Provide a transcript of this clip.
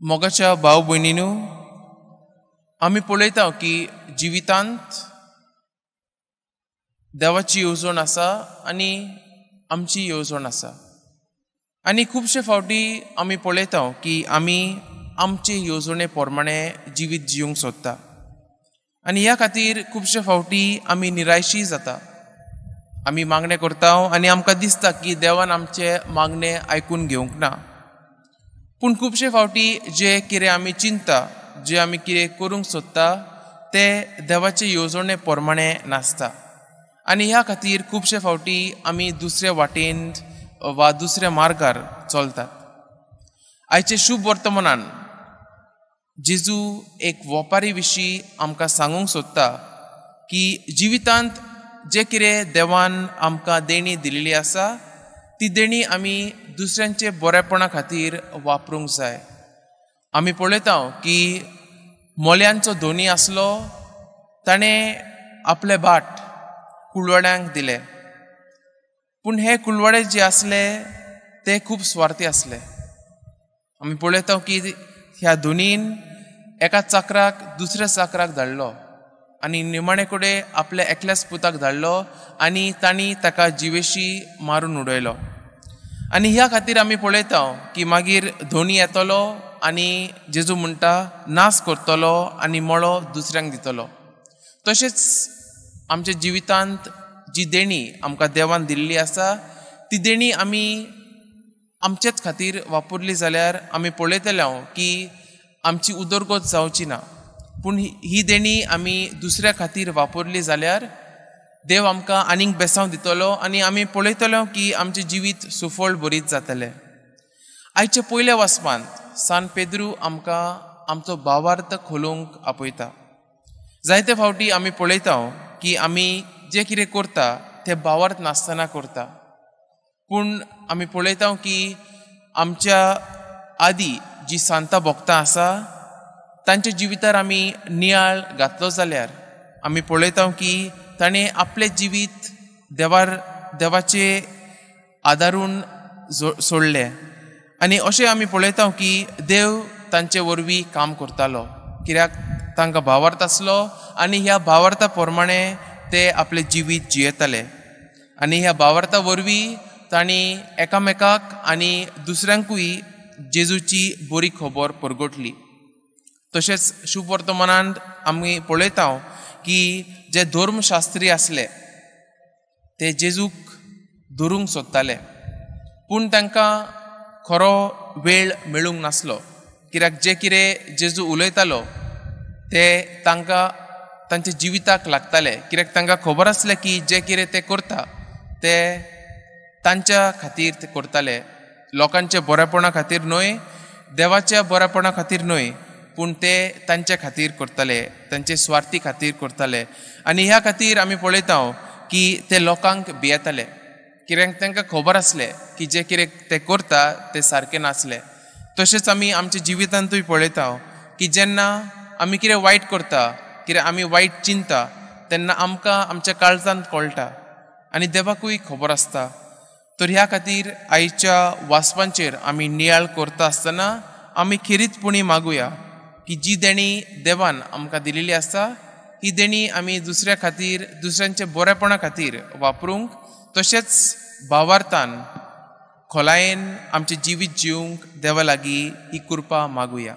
मोगाच्या भाव भयणीनू, आमी पळयता की जिवितांत देवाची येवजण आसा आनी आमची येवजण आसा आनी खुबशे फावटी आमी पळयता की आमी आमचे येवजणे प्रमाणे जिवीत जिवंक सोदता आनी ह्या खातीर खुबशे फावटी आमी निराशी जाता. आमी मागणें करता आनी आमकां दिसता की देवान आमचे मागणें आयकून घेवंक ना. पूण खुबशे फावटी जे कितें आमी चिंता, जे आमी कितें करूंक सोदता ते देवाचे येवजणे प्रमाणे नासता आनी ह्या खातीर खुबशे फावटी आमी दुसऱ्या वाटेन वा दुसऱ्या मार्गार चलतात. आयचे शुभ वर्तमानान जेजू एक वपारी विशीं आमकां सांगूंक सोदता की जिवितांत जे कितें देवान आमकां देणी दिल्ली आसा ती देणी आमी दुसऱ्यांचे बरेपणा खातीर वापरूंक जाय. आमी पळयता की मोल्यांचो धोनी आसलो, ताणें आपलें भाट कुळवाड्यांक दिलें, पूण हे कुळवाडे जे आसले ते खूब स्वार्थी आसले. आमी पळयता की ह्या धोनीन एका चाकराक दुसऱ्या चाकराक धाडलो आनी निमाणे कडेन आपल्या एकल्याच पुताक धाडलो आनी तांणी ताका जिवेशी मारून उडयलो. आनी ह्या खातीर आमी पळयता की मागीर धोनी येतलो आनी जेजू म्हणटा नाश करतलो आनी मळो दुसऱ्यांक दितलो. तशेंच आमच्या जिवितांत जी देणी आमकां देवान दिल्ली आसा ती देणी आमी आमचेच खातीर वापरली जाल्यार आमी पळयतले की आमची उदरगत जावची ना. पूण ही देणी आमी दुसऱ्या खातीर वापरली जाल्यार देव आमकां आनीक बेसांव दितलो आनी आमी पळयतले की आमचें जिवीत सुफळ बरीत जातलें. आयच्या पयल्या वाचपांत सान पेद्रू आमकां आमचो भावार्थ खोलोवंक आपयता. जायते फावटी आमी पळयता की आमी जें कितें करता तें भावार्थ नासतना करता, पूण आमी पळयता की आमच्या आदी जी सांतां भोगतां आसा तांच्या जिवितार आमी नियाळ घातलो जाल्यार आमी पळयता की ताणें आपलें जिवीत देवाचे आदारून सोडलें आनी अशें आमी पळयता की देव तांचे वरवीं काम करतालो, कित्याक तांकां भावार्थ आसलो आनी ह्या भावार्था प्रमाणे ते आपलें जिवीत जियेताले आनी ह्या भावार्था वरवीं तांणी एकामेकाक आनी दुसऱ्यांकूय जेजूची बरी खबर परगटली. तशेंच शुभ वर्तमानांत आमी पळयता की जे धर्मशास्त्री आसले ते जेजूक धरूंक सोदताले, पूण तांकां खरो वेळ मेळूंक नासलो, कित्याक जें कितें जेजू उलयतालो ते तांकां तांच्या जिविताक लागताले, कित्याक तांकां खबर आसलें की जें कितें ते करता ते तांच्या खातीर ते करताले, लोकांच्या बरेपणा खातीर न्हय, देवाच्या बरेपणा खातीर न्हय, पूण ते तांच्या खातीर करताले, तांचे स्वार्थी खातीर करताले. आनी ह्या खातीर आमी पळयता की ते लोकांक भियेताले, कित्याक तांकां खबर आसलें की जें कितें ते करता ते सारकें नासलें. तशेंच आमी आमच्या जिवितांतूय पळयता की जेन्ना आमी कितें वायट करता, कितें आमी वायट चिंता, तेन्ना आमकां आमच्या काळजांत कळटा आनी देवाकूय खबर आसता. तर ह्या खातीर आयच्या वाचपांचेर आमी नियाळ करता आसतना आमी खेरीतपणी मागुया की जी देणी देवान आमकां दिलेली आसा ही देणी आमी दुसऱ्या खातीर, दुसऱ्यांच्या बरेपणा खातीर वापरूंक, तशेंच भावार्थान खोलायेन आमचें जिवीत जिवंक देवा लागीं ही कृपा मागुया.